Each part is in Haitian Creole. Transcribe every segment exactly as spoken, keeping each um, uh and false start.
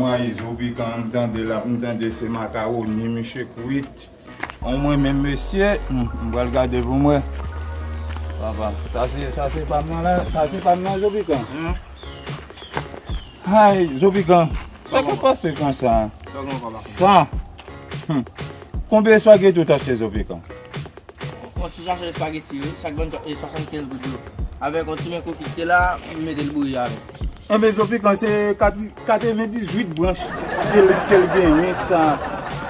Mwen, Zopikan, m tande l ap, m tande se makawoni misye kwit. An mwen menm, mesye, hmm, m pral gade pou mwen. Papa, sa se, sa se pa m nan la, sa se pa m nan, Zopikan. Hmm. Ay, Zopikan, sa k ap pase konsa? Sa, hmm. Konbyen espageti ou t achte, Zopikan? Yon ti sachè espageti, wi, sak vann, e, swasannkenz goud yo. Avèk yon ti men koki ki te la, m mete l bouyi avè. Enben, Zopikan, se kat-, katrevendizuit branch ke l, ke l genyen, sa,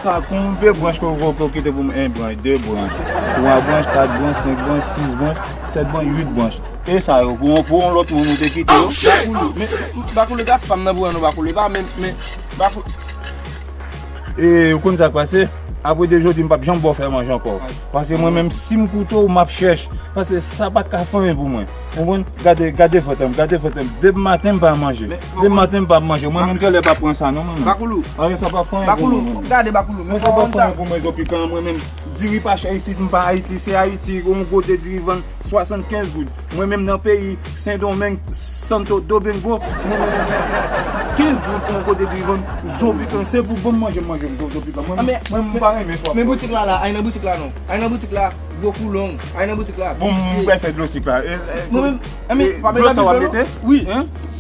sa konbe branch ke w, ke w kite pou m? En branch, de branch, twa branch, kat branch, senk branch, sis branch, sèt branch, uit branch. E sa yo, pou, pou yon lòt moun ou te kite yo? Bakoulou, men, Bakoulou, gad pa m nan pou wè non, Bakoulou, e pa menm, men, Bakoulou. E, ou konn sa k pase? Apre de jodi, m p ap janm ba w fè manje ankò. Paske mwen menm, si m koute w, m ap chèch. Paske sa pa t ka fè anyen pou mwen. Ou konprann? Gade, gade vant an, gade vant an. Depi maten, m pa manje. Depi maten, m pa manje. Mwen menm, talè, m p ap pran sa, non, mwen menm. Bakoulou. Anyen sa pa fè anyen pou mwen, mwen menm. Bakoulou, gade, Bakoulou, men sa pa fè anyen pou mwen, Zopikan, mwen menm. Diri pa chè isit, m pa Ayiti, se Ayiti, yon gode diri vann swasannkenz goud. Mwen menm nan peyi Sendomeng, Santo Domingo, mwen menm kenz goud pou yon kote diri vann, Zopikan, se pou bon manje m manje m, Zopikan. Mwen, mwen, m pa renmen fwa. Men boutik la la, ay nan boutik la non. Ay nan boutik la, gwo koulong, ay nan boutik la. Bon, m pral fè dlo sik la. E, e, mwen menm, e, men, pa dlo sa w ap mete? Wi.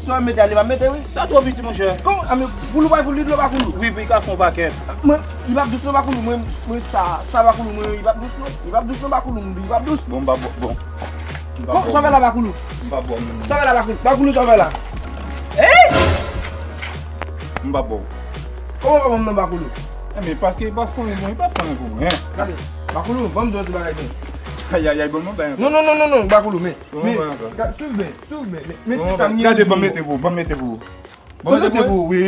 Sa w mete a, li pa mete, wi. Sa twò piti, monchè. Kòman, a, men, pou li pa pou li dlo, Bakoulou. Wi, wi, ka fè yon pakèt. Mwen, li p ap dous non, Bakoulou. Mwen, mwen, sa, sa, Bakoulou, mwen, li p ap dous non. Li p ap dous non, Bakoulou, li p ap dous. Bon, m pa bon, bon. Kòman sa fè la, Bakoulou? M pa bon. Sa fè la, Bakoulou? Bakoulou, sa fè la? Ey! M pa bon. Kòman pa bon nan, Bakoulou? Enben, paske li pa fè anyen, bon, li pa fè anyen pou mwen. Gade, Bakoulou, ban m di w ti bagay byen. Ayayay, ban m yon bagay ankò. Non, non, non, non, non, Bakoulou, men, men, gad, swiv byen, swiv byen, men, men ti sa m gen. Gade, ban m mete pou ou, ban m mete pou ou. Ban m mete pou ou, wi.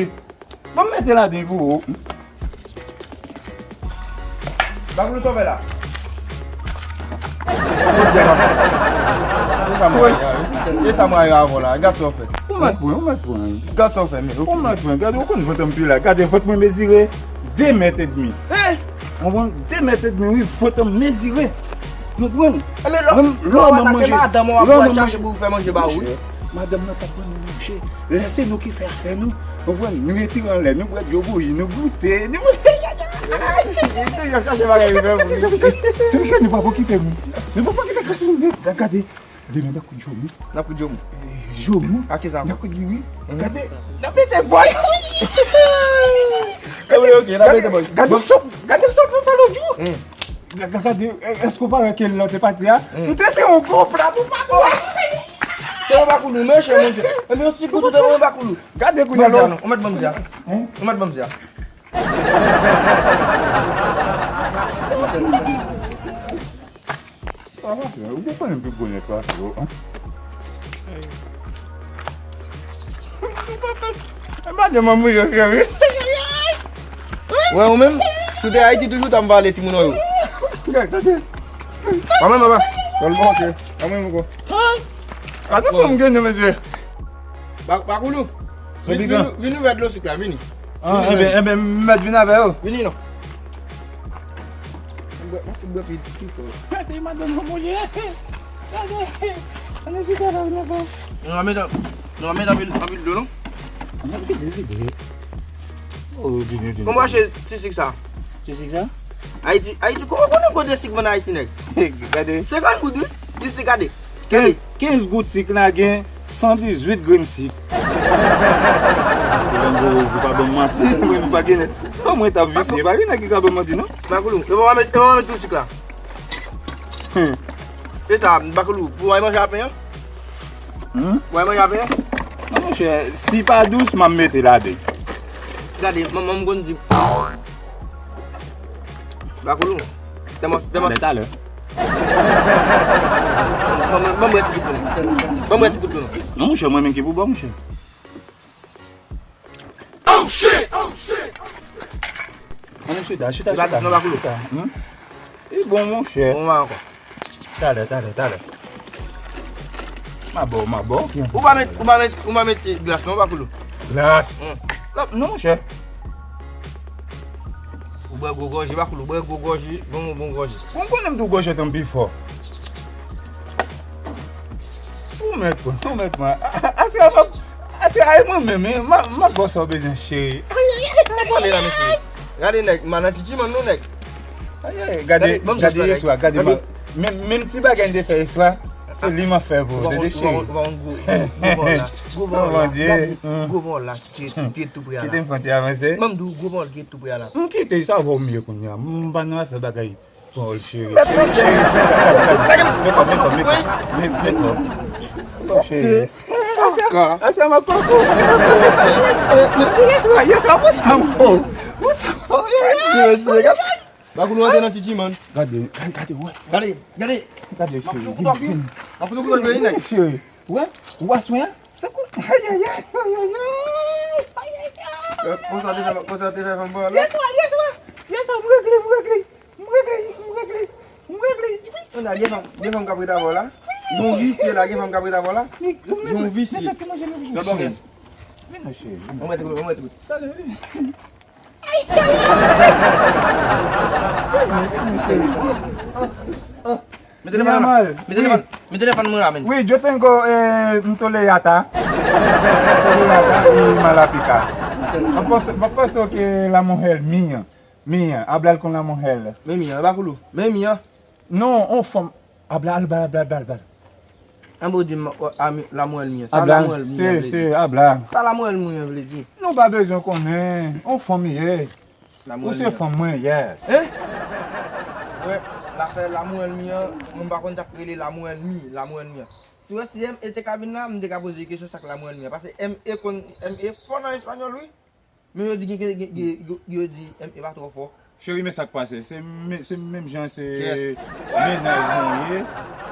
Ban m mete ladan pou ou. Bakoulou, sa w fè la? Jodi a, Bakoulou. E sa m wè a, wi. E sa m wè a avè w la. Gad sa w fè. Ou mèt pran, ou mèt pran. Gad sa w fè, men. Ou mèt pran. Gade, ou konn vant an m pi la. Gade, vant mwen mezire de mèt edmi. Hein? Ou konprann? De mèt edmi, wi, vant an m mezire. Ou konprann? Enben, lò, lò, lò, sa se madanm ou ap chache pou fè manje ba ou, wi. Madanm nan pa ban nou manje. Lè se nou ki fè afè nou. Ou konprann? Nou retire anlè, nou bwè dlo bouyi, nou goute, nou... Yo chache bagay pou fè pou misye. Se pou ke nou pa okipe moun. Nou pa okipe klas moun. Gade, demen n ap kout jomou. N ap kout jomou. Jomou. A ki sa? N ap kout diri. Gade, n ap mete bòy. Gade, gade, gade sòt, gade sòt nou fè lòt jou. Gade, èske w pa wè ke lè w te pati a? Nou te se yon gwo plat, ou pa t wè. Se yon Bakoulou, mechan, Bondye. Enben, yon ti gout ou te voye Bakoulou. Gade kounye a la. Ou mèt ban m di a. Ou mèt ban m di a. Sa va fè, ou konprann m pi gwo nèg pase w. E madanm an mouye cheri. Wè ou menm, si w te Ayiti toujou, w ta m pale timoun an yo. Gade, gade. Mwen menm, papa. Mwen menm, ok. Mwen menm, ok. Gade fanm gen nan mesye. Ba-, Bakoulou. Vin, vin, vin ouvè dlo sik la, vini. Ah, enben, enben, m mèt vin avè yo. Vini non. Mwen se bwè pi, pi fò. Gade madanm nan mouye. Gade. Ann chita la, vin avè yo. Nou va met, nou va met anpil, anpil dlo non. Vide, vide. Oh, vide, vide. Kòman w achte ti sik sa? Ti sik sa? Ayiti, Ayiti, kòman w konnen kote sik vann Ayiti, nèg? Gade. Senkant goud, wi. Ti sik, gade. Kenz, kenz gout sik la gen san dizuit grenn sik. Ou pa ban m manti, mwen m pa gen nèg. Non, mwen t ap visye, pa gen nèg ki ka ban m manti, non. Bakoulou, yo pa met, yo pa met tou sik la. Hmm. E sa, Bakoulou, pou w al manje a pen an? Hmm? Pou w al manje a pen an? Non, monchè, si pa dous, m ap mete ladan. Gade, manman m konn di. Bakoulou. Tèmòs, tèmòs. Talè, talè. Ban m, ban m bwè ti gout pou nou. Ban m bwè ti gout pou nou. Non, monchè, mwen menm ki pou bwè, monchè. Oh, shit! Oh, shit! An nou chita, chita, chita. Li pa dous non, Bakoulou. Chita. Hmm? Li bon, monchè. Bon, mwen ankò. Talè, talè, talè. M a ba w, m a ba w, ok. Ou pa met, ou pa met, ou pa met, eh, glas non, Bakoulou. Glas? Hmm. Non, non, monchè. Ou bwè gwo gòje, Bakoulou, bwè gwo gòje, bon, bon gòje. Ou konnen m tou gòje tann pi fò. Ou mèt pran, ou mèt pran. A, a, a, se a, a, Ase a e mwen menm, m ap ba w sa w bezwen, cheri. Sa pale la, mesye. Gade nèg, m nan Titiman nou nèg. Gade, gade yeswa, gade mal. Menm, menm ti bagay m te fè yeswa, se li m ap fè pou ou, tande cheri. Gwo mò la, gwo mò la, gwo mò la ki tou pre a la. Kite m fè yon ti avanse. Ban m di w, gwo mò la ki tou pre a la. M kite sa, w ap wè w miye kounye a. M pa nan afè bagay. Pawòl cheri. Cheri, cheri, cheri. Mekòp, mekòp, mekòp. Mekòp. Cheri. Ase, ase, m ap poko. Yes, wa, yes, wa, bon sa, bon. Bon sa, bon. Bakoulou antre nan Titiman. Gade, gade, gade, wè. Gade, gade. Gade, cheri. M ap fout ou kout, m ap fout ou kout, cheri. Wè, ou pa swen an? Se kou. Ay, ay, ay, ay, ay, ay. Konsa te fè, konsa te fè fanm pran la. Yes, wa, yes, wa. Yes, wa, m regle, m regle. M regle, m regle, m regle. Wi. Gen fanm, gen fanm k ap ret avè w la. Jon visye la, gen fanm k ap ret avè w la. Jon visye. Vin, mon cheri, vin. Mwen mwen ti kout, mwen mwen ti kout. Mete telefòn nan. Mete telefòn, mete telefòn mwen la, men. Oui, yo tengo, eh, mtoleyata. Mtoleyata y malapica. Vamos, vamos que la mujer mía. Mía, hablar con la mujer. Men mi an, e pa koulou. Men mi an. Non, on fanm. Habla, habla, habla, habla, habla. An bo di m, o, ami, la mujer mía. Sa la mujer mía vle di. Se, se, habla. Sa la mujer mía vle di. Nou pa bezwen konnen. On fanm ye. Ou se fanm mwen, yes. Hein? Wè, lafè la mujer mía, mwen pa konn sa k rele la mujer mía, la mujer mía. Si wè si M E te ka vin la, m te ka poze kesyon sa k la mujer mía. Paske M E konn, M E fò nan espanyòl, wi. Men yo di gen, gen, gen, gen, yo di M E pa twò fò. Cheri, men sa k pase. Se men, se menm jan se mennaj mwen ye.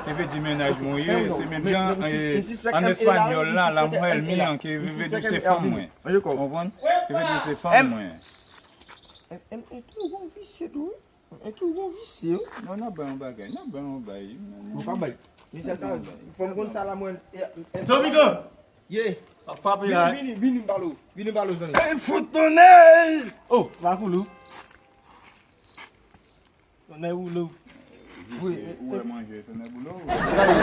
Ki vle di mennaj mwen ye. Se menm jan, eh, an espanyòl la, la mujer mía, ki vle di se fanm mwen. Ou konprann? Ki vle di se fanm mwen. M E tou gon visye tou, wi. M E tou gon visye, wi. Non, n ap bay yon bagay, n ap bay yon bagay. Ou pa bay. Misye sa, fò m konn sa la mwen. Zomigan! Ye. Ap frape la. Vini, vini, vini m pale w. Vini m pale w, zanmi. Ey, fout tonnè! Oh, Bakoulou. Tonnè boule w. Wi, ou wè manje, tonnè boule w. Gade,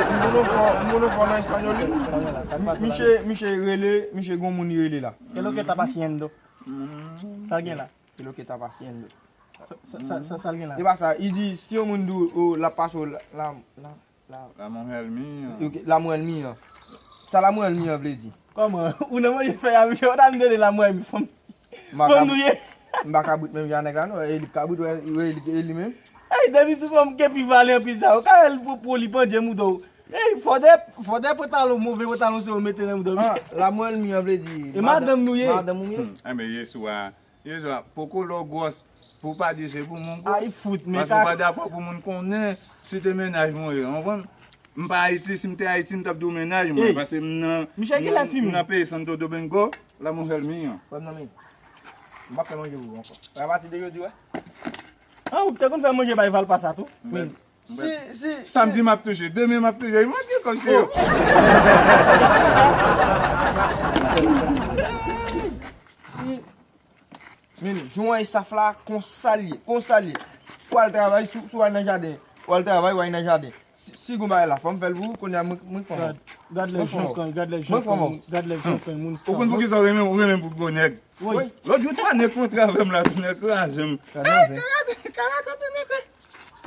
m konnen fò, m konnen fò nan espanyòl, wi. Misye, misye rele, misye gon moun li rele la. Qué es lo que está pasando? Sa l gen la? Qué es lo que está pasando? Sa, sa, sa, sa l gen la? E pa sa, li di, si yon moun di w, oh, l ap pase w la, la, la, La mujer mía. Ok, la mujer mía. Sa la mujer mía vle di? Kòman? Ou nan manje fèy a, misye pa ta vin rele la mujer mía fanm. Fanm nou ye. M pa kabrit menm jan nèg la, non. E li kabrit, wè, wè, e li, e li menm. Ey, depi sou fanm ke pi vale anpil sa. Ou ka wè l pou, pou li pandye mouda w. Ey, fò de, fò de pantalon, move pantalon se ou mete nan mouda w. Ah, la mujer mía vle di. E madanm nou ye. Madanm ou ye? Hmm, enben, yeswa. Yeswa, poko lè w gwòs, pou w pa di se pou moun ko. Ay, fout, men. Paske w pa dakò pou moun konnen si te mennaj mwen ye, w konprann? M pa Ayiti, si m te Ayiti, m t ap di w mennaj mwen, paske m nan, m nan peyi Santo Domingo, la mujer mía. Frè m nan men. M p ap fè manje pou ou ankò. A pati de jodi, wè. Ah, ou te konn fè manje bay Valpa sa tou? Si, si, si. Samdi m ap touche, demen m ap touche, mwen gen kòb cheri. Si, men, jan w wè esaf la, konsa l ye, konsa l ye. W al travay, si, si w al nan jaden, w al travay, w al nan jaden. Si, si gon bagay la, fò m fè l pou ou, kounye a mwen, mwen k fè w. Gad, gad lè jan kany, gad lè jan kany, gad lè jan kany, moun sa. Ou konn poukisa w renmen, ou renmen pou gwo nèg? Wi. Lòt jou, twa nèg kontre avè m la, tou nèg kraze m. Karate, karate, tou nèg.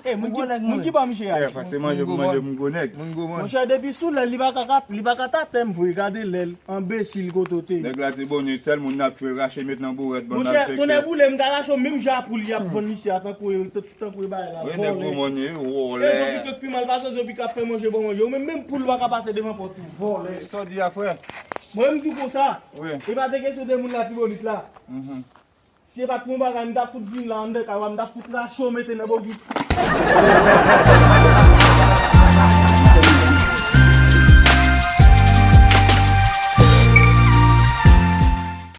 Ey, moun ki, moun ki ba misye a. Pase manje pou manje, moun gwo nèg. Monchè, depi sou lèl, li pa ka, li pa ka tate m vre, gade lèl, anbesil kote w te ye. Nèg Latibonit, sèl moun n ap tchwe, rache met nan bourèt, bann n ap feke. Monchè, tonnè boule, m ka rache w menm jan a poul y ap vann misye a, tankou, tankou bagay la, vòlè. Wi, nèg gwo mòn, wi, vòlè. E Zopi kèk pi mal pase, Zopi k ap fè manje, bon manje. Ou menm, menm poul pa ka pase devan pòt ou, vòlè. Sa w di a, frè? Mwen, m di w konsa. Wi. E pa te kesyon de moun Latibonit la. Si se pa t pou yon bagay, m ta fout vin la anndan kay la, m ta fout rache w mete nan bogit.